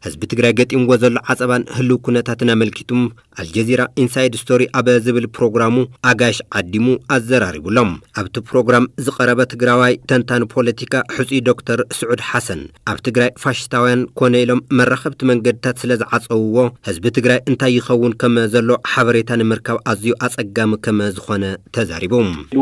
ህዝቢ ትግራይ ገጢምዎ ዘሎ ዓጸባን ህልው ኩነታትን ኣመልኪቱ ኣልጀዚራ ኢንሳይድ ስቶሪ ኣብ ዝብል ፕሮግራሙ ኣጋይሽ ዓዲሙ ኣዘራሪቡሎም። ኣብቲ ፕሮግራም ዝቐረበ ትግራዋይ ተንታኒ ፖለቲካ ሕፁይ ዶክተር ስዑድ ሓሰን፣ ኣብ ትግራይ ፋሽስታውያን ኮነ ኢሎም መራኸብቲ መንገድታት ስለ ዝዓጸውዎ ህዝቢ ትግራይ እንታይ ይኸውን ከም ዘሎ ሓበሬታ ንምርካብ ኣዝዩ ኣጸጋሚ ከም ዝኾነ ተዛሪቡ።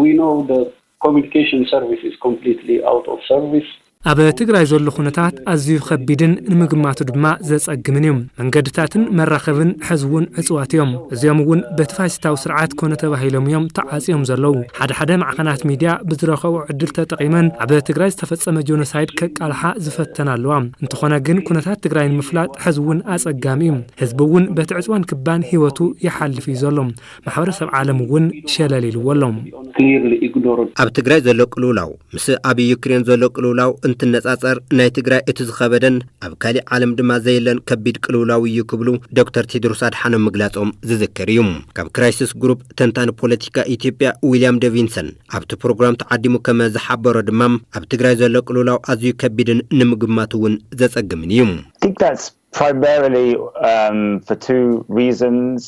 We know the communication service is completely out of service. ኣብ ትግራይ ዘሎ ኩነታት ኣዝዩ ከቢድን ንምግማቱ ድማ ዘጸግምን እዩ። መንገድታትን መራኸብን ሕዚ እውን ዕጽዋት እዮም። እዚኦም እውን በቲ ፋሽስታዊ ስርዓት ኮነ ተባሂሎም እዮም ተዓጽዮም ዘለዉ። ሓደ ሓደ ማዕኸናት ሚድያ ብዝረኸቦ ዕድል ተጠቒመን ኣብ ትግራይ ዝተፈጸመ ጆኖሳይድ ከቃልሓ ዝፈተና ኣለዋ። እንተኾነ ግን ኩነታት ትግራይ ንምፍላጥ ሕዚ እውን ኣጸጋሚ እዩ። ህዝቢ እውን በቲ ዕጽዋን ክባን ህይወቱ ይሓልፍ እዩ ዘሎ። ማሕበረሰብ ዓለም እውን ሸለል ኢልዎ ኣሎ። Clearly ignored. ኣብ ትግራይ ዘሎ ቅልውላው ምስ ኣብ ዩክሬን ዘሎ ቅልውላው እንትነጻጸር ናይ ትግራይ እቲ ዝኸበደን ኣብ ካሊእ ዓለም ድማ ዘየለን ከቢድ ቅልውላው እዩ ክብሉ ዶክተር ቴድሮስ ኣድሓኖም ምግላጾም ዝዝከር እዩ። ካብ ክራይሲስ ግሩፕ ተንታኒ ፖለቲካ ኢትዮጵያ ዊልያም ደቪንሰን ኣብቲ ፕሮግራም ተዓዲሙ ከም ዝሓበሮ ድማ ኣብ ትግራይ ዘሎ ቅልውላው ኣዝዩ ከቢድን ንምግማት እውን ዘጸግምን እዩ። I think that's primarily um, for two reasons.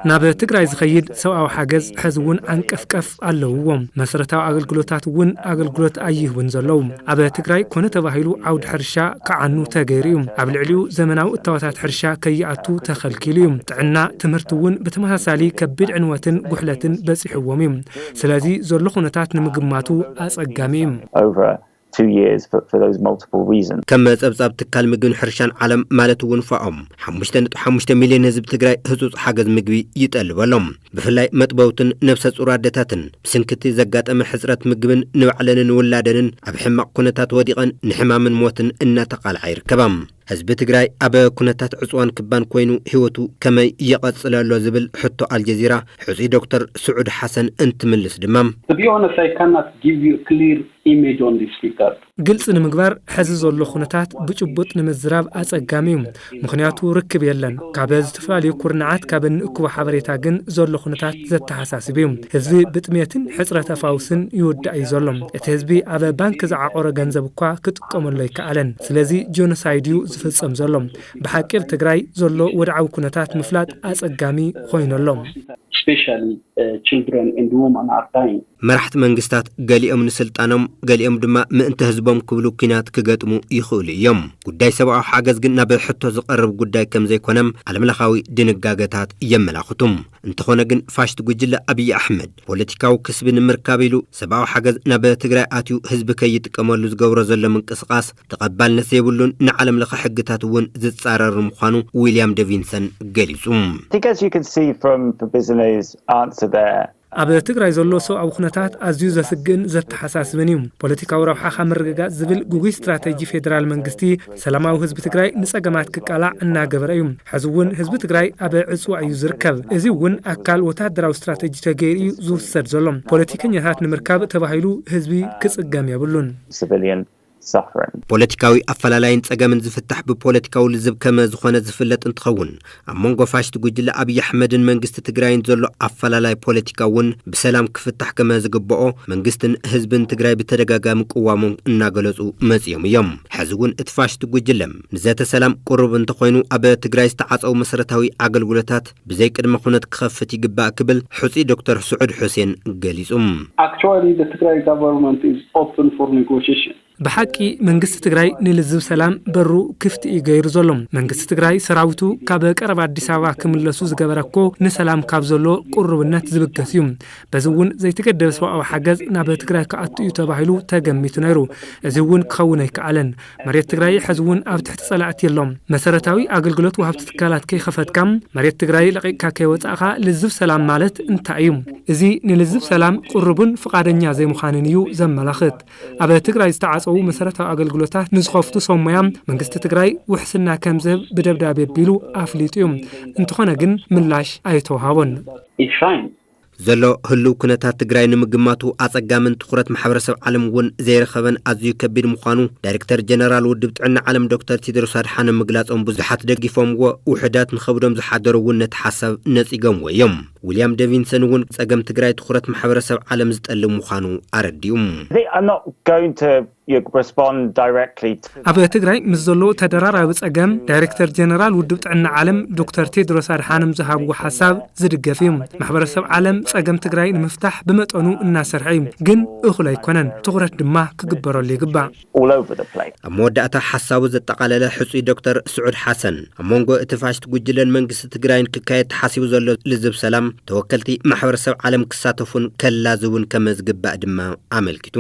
ናብ ትግራይ ዝኸይድ ሰብኣዊ ሓገዝ ሕዚ እውን ዓንቀፍቀፍ ኣለውዎ። መሰረታዊ ኣገልግሎታት እውን ኣገልግሎት ኣይህቡን ዘለዉ። ኣብ ትግራይ ኮነ ተባሂሉ ዓውዲ ሕርሻ ክዓኑ ተገይሩ እዩ። ኣብ ልዕሊኡ ዘመናዊ እታወታት ሕርሻ ከይኣቱ ተኸልኪሉ እዩ። ጥዕና፣ ትምህርቲ እውን ብተመሳሳሊ ከቢድ ዕንወትን ጉሕለትን በፂሕዎም እዩ። ስለዚ ዘሎ ኩነታት ንምግማቱ ኣፀጋሚ እዩ። over two years for, for those multiple reasons. ከም ጸብጻብ ትካል ምግብን ሕርሻን ዓለም ማለት እውን ፋኦም ሓሙሽተ ነጥቢ ሓሙሽተ ሚልዮን ህዝቢ ትግራይ ህጹጽ ሓገዝ ምግቢ ይጠልበሎም። ብፍላይ መጥበውትን ነብሰ ጹር ኣደታትን ብስንክቲ ዘጋጠመ ሕጽረት ምግብን ንባዕለንን ውላደንን ኣብ ሕማቕ ኩነታት ወዲቐን ንሕማምን ሞትን እናተቓልዓ ይርከባ። ህዝቢ ትግራይ ኣብ ኩነታት ዕጽዋን ክባን ኮይኑ ህይወቱ ከመይ ይቐጽል ኣሎ ዝብል ሕቶ ኣልጀዚራ ሕጹይ ዶክተር ስዑድ ሓሰን እንትምልስ ድማ To be honest, I cannot give you a clear image on this regard. ግልፂ ንምግባር ሕዚ ዘሎ ኩነታት ብጭቡጥ ንምዝራብ ኣፀጋሚ እዩ። ምክንያቱ ርክብ የለን። ካብ ዝተፈላለዩ ኩርናዓት ካብ እንእክቦ ሓበሬታ ግን ዘሎ ኩነታት ዘተሓሳስብ እዩ። ህዝቢ ብጥሜትን ሕፅረተ ፋውስን ይውዳእ እዩ ዘሎ። እቲ ህዝቢ ኣብ ባንክ ዝዓቆረ ገንዘብ እኳ ክጥቀመሉ ኣይከኣለን። ስለዚ ጆኖሳይድ እዩ ዝፍፀም ዘሎ። ብሓቂ ኣብ ትግራይ ዘሎ ወድዓዊ ኩነታት ምፍላጥ ኣፀጋሚ ኮይኑ ኣሎ። Especially uh, children and women are dying. መራሕቲ መንግስታት ገሊኦም ንስልጣኖም ገሊኦም ድማ ምእንቲ ህዝቦም ክብሉ ኲናት ክገጥሙ ይኽእሉ እዮም። ጉዳይ ሰብኣዊ ሓገዝ ግን ናብ ሕቶ ዝቐርብ ጉዳይ ከም ዘይኮነም ዓለምለኻዊ ድንጋገታት የመላኽቱ። እንተኾነ ግን ፋሽስት ጉጅለ ኣብይ ኣሕመድ ፖለቲካዊ ክስቢ ንምርካብ ኢሉ ሰብኣዊ ሓገዝ ናብ ትግራይ ኣትዩ ህዝቢ ከይጥቀመሉ ዝገብሮ ዘሎ ምንቅስቓስ ተቐባልነት ዘይብሉን ንዓለምለኸ ሕግታት እውን ዝጻረር ምዃኑ ዊልያም ደቪንሰን ገሊጹ። I think as you can see from Babizola's answer there, ኣብ ትግራይ ዘሎ ሰብኣዊ ኩነታት ኣዝዩ ዘስግእን ዘተሓሳስብን እዩ። ፖለቲካዊ ረብሓኻ ምርግጋፅ ዝብል ግጉይ ስትራተጂ ፌደራል መንግስቲ ሰላማዊ ህዝቢ ትግራይ ንፀገማት ክቃላዕ እናገበረ እዩ። ሕዚ እውን ህዝቢ ትግራይ ኣብ ዕፅዋ እዩ ዝርከብ። እዚ እውን ኣካል ወታደራዊ ስትራተጂ ተገይሩ እዩ ዝውሰድ ዘሎ። ፖለቲከኛታት ንምርካብ ተባሂሉ ህዝቢ ክፅገም የብሉን። Civilian suffering. ፖለቲካዊ ኣፈላላይን ጸገምን ዝፍታሕ ብፖለቲካዊ ልዝብ ከመ ዝኾነ ዝፍለጥ እንትኸውን ኣብ መንጎ ፋሽስት ጉጅለ ኣብይ ኣሕመድን መንግስቲ ትግራይን ዘሎ ኣፈላላይ ፖለቲካ እውን ብሰላም ክፍታሕ ከመ ዝግብኦ መንግስትን ህዝብን ትግራይ ብተደጋጋሚ ቅዋሞም እናገለጹ መጺኦም እዮም። ሕዚ እውን እቲ ፋሽስት ጉጅለ ንዘተ ሰላም ቅሩብ እንተኾይኑ ኣብ ትግራይ ዝተዓጸው መሰረታዊ ኣገልግሎታት ብዘይ ቅድመ ኩነት ክኸፍት ይግባእ ክብል ሕጹይ ዶክተር ስዑድ ሑሴን ገሊጹ። Actually, the Tigray government is open for negotiation. ብሓቂ መንግስቲ ትግራይ ንልዝብ ሰላም በሩ ክፍቲ እዩ ገይሩ ዘሎ። መንግስቲ ትግራይ ሰራዊቱ ካብ ቀረባ ኣዲስ ኣበባ ክምለሱ ዝገበረ እኮ ንሰላም ካብ ዘሎ ቅሩብነት ዝብገስ እዩ። በዚ እውን ዘይተገደበ ሰብኣዊ ሓገዝ ናብ ትግራይ ክኣቱ እዩ ተባሂሉ ተገሚቱ ነይሩ። እዚ እውን ክኸውን ኣይከኣለን። መሬት ትግራይ ሕዚ እውን ኣብ ትሕቲ ጸላእቲ የሎም። መሰረታዊ ኣገልግሎት ወሃብቲ ትካላት ከይኸፈትካ መሬት ትግራይ ለቂቕካ ከይወጻእኻ ልዝብ ሰላም ማለት እንታይ እዩ? እዚ ንልዝብ ሰላም ቅሩብን ፍቓደኛ ዘይምዃንን እዩ ዘመላኽት። ኣብ ትግራይ ዝተዓጸዉ መሰረታዊ ኣገልግሎታት ንዝኸፍቱ ሰብ ሞያ መንግስቲ ትግራይ ውሕስና ከም ዝህብ ብደብዳቤ ኣቢሉ ኣፍሊጡ እዩ። እንተኾነ ግን ምላሽ ኣይተውሃቦን። It's fine. ዘሎ ህልው ኩነታት ትግራይ ንምግማቱ ኣጸጋምን ትኹረት ማሕበረሰብ ዓለም እውን ዘይረኸበን ኣዝዩ ከቢድ ምዃኑ ዳይሬክተር ጀነራል ውድብ ጥዕና ዓለም ዶክተር ቴድሮስ ኣድሓኖም ምግላጾም ብዙሓት ደጊፎምዎ፣ ውሑዳት ንኸብዶም ዝሓደሩ እውን ነቲ ሓሳብ ነጺጎምዎ እዮም። ዊልያም ዴቪንሰን እውን ጸገም ትግራይ ትኹረት ማሕበረሰብ ዓለም ዝጠልብ ምዃኑ ኣረዲኡ። They are not going to you know, respond directly to ኣብ ትግራይ ምስ ዘሎ ተደራራቢ ጸገም ዳይሬክተር ጀነራል ውድብ ጥዕና ዓለም ዶክተር ቴድሮስ ኣድሓኖም ዝሃብዎ ሓሳብ ዝድገፍ እዩ። ማሕበረሰብ ዓለም ጸገም ትግራይ ንምፍታሕ ብመጠኑ እናሰርሐ እዩ፣ ግን እኹል ኣይኮነን። ትኹረት ድማ ክግበረሉ ይግባእ። all over the place. ኣብ መወዳእታ ሓሳቡ ዘጠቓለለ ሕጹይ ዶክተር ስዑድ ሓሰን ኣብ መንጎ እቲ ፋሽስት ጉጅለን መንግስቲ ትግራይን ክካየድ ተሓሲቡ ዘሎ ልዝብ ሰላም ተወከልቲ ማሕበረሰብ ዓለም ክሳተፉን ከላዝቡን ከመዝግባእ ድማ ኣመልኪቱ።